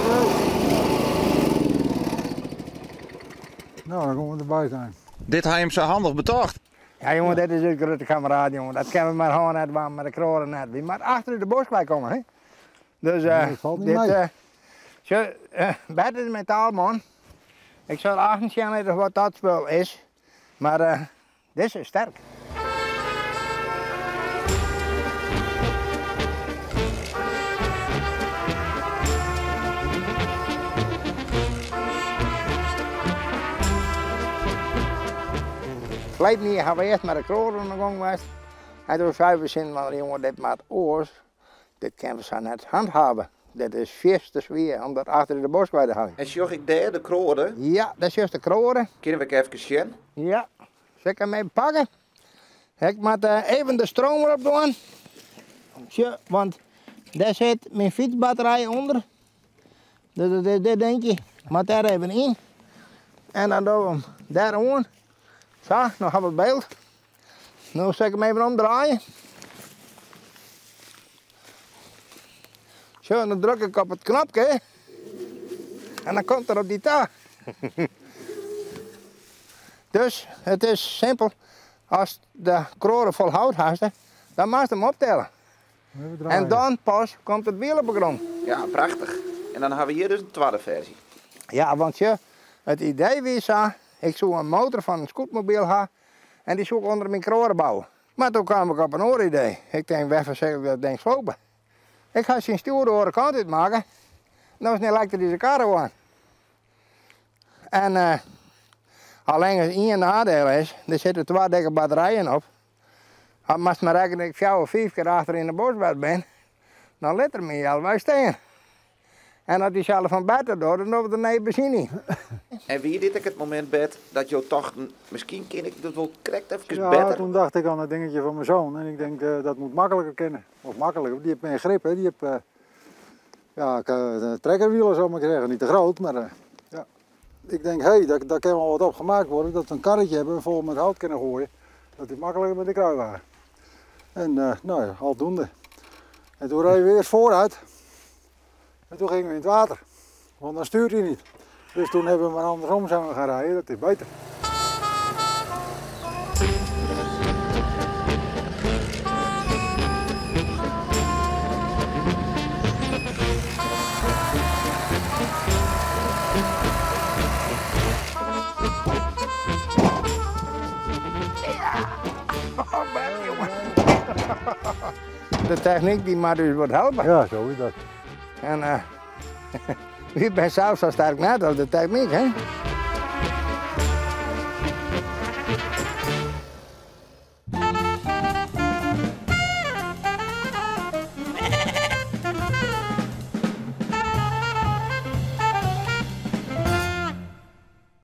Ja. Nou, dan komme we derby sein. Dit ha jim sa handich betocht. Ja jongen, dit is ús grutte kameraad jongen. Dat kinne we mar hân net dwaan, mar de kroade net. Wy moatte achter út de bosk wei komme, hè. Dus Nee, dat falt niet dit, mee. sjoch, Bert is metaalman. Ik sil achten sjen litte wat dat spul is. Mar dizze is sterk. Ferleden jier hawwe we earst mei de kroade oan de gong west. En doe sei we tsjin inoar, jonge, dit moat oars. Dit kinne we sa net handhave. Dit is fierste swier om dat achter de bosk wei te heljen. En sjoch ik dêr de kroade? Ja, dêr sjochst de kroade. Kinne we ek efkes sjen? Ja, sil ik him even pakke? Ik moat even de stroom erop dwaan. Sjoch, want dêr sit myn fytsbatterij ûnder. Dus dat is dit dinkje. Moat dêr even yn. En dan dogge we him dêr oan. Sa, no hawwe we byld. No sil ik him even omdraaien. Sjoch, dan druk ik op it knopke en dan komt er op dy ta. Dus it is simpel, ast de kroade fol hout hast, dan moatst him optelle. En dan pas komt it wiel op de grûn. Ja, prachtich. En dan hawwe we hjir dus in twadde ferzje. Ja, want sjoch, it idee wie sa, ik soe in motor fan in scootmobyl ha en dy soe ik ûnder myn kroade bouwe. Mar doe kaam ik op in oar idee. Ik tink, wêrfoar sil ik dat ding slope? Ik ha syn stjoer de oare kant út makke. No is in elektryske karre oan. En allinne is ien nadeel is, der sitte twa dikke batterijen op. Moatst mar rekkenje dat ik fjouwer, fiif kear achter yn de bosk west bin, dan lit er my healwei stean. En as dyselde fan Bert docht, dan docht er nije benzine yn. En wie dit ek it momint, Bert, dat jo tochten, miskien kin ik dat wol krekt efkes Ja, better? toen dacht ik aan dat dingetje van mijn zoon en ik denk dat moet makkelijker kunnen. Of makkelijker, die heeft meer grip, hè. Die heeft ja, trekkerwielen, zou ik maar zeggen. Niet te groot, maar ja. Ik denk, hé, hey, daar kan wel wat op gemaakt worden, dat we een karretje hebben vol met hout kunnen gooien. Dat is makkelijker met de kruiwagen. En nou ja, aldoende. En toen reden we eerst vooruit. En toen gingen we in het water. Want dan stuurt hij niet. Dus toen hebben we maar andersom zijn we gaan rijden, dat is beter. Oh, Bert, jongen. De technyk dy moat ús wat helpe. Ja, zo is dat. En wy binne sels sa sterk net as de technyk, hè?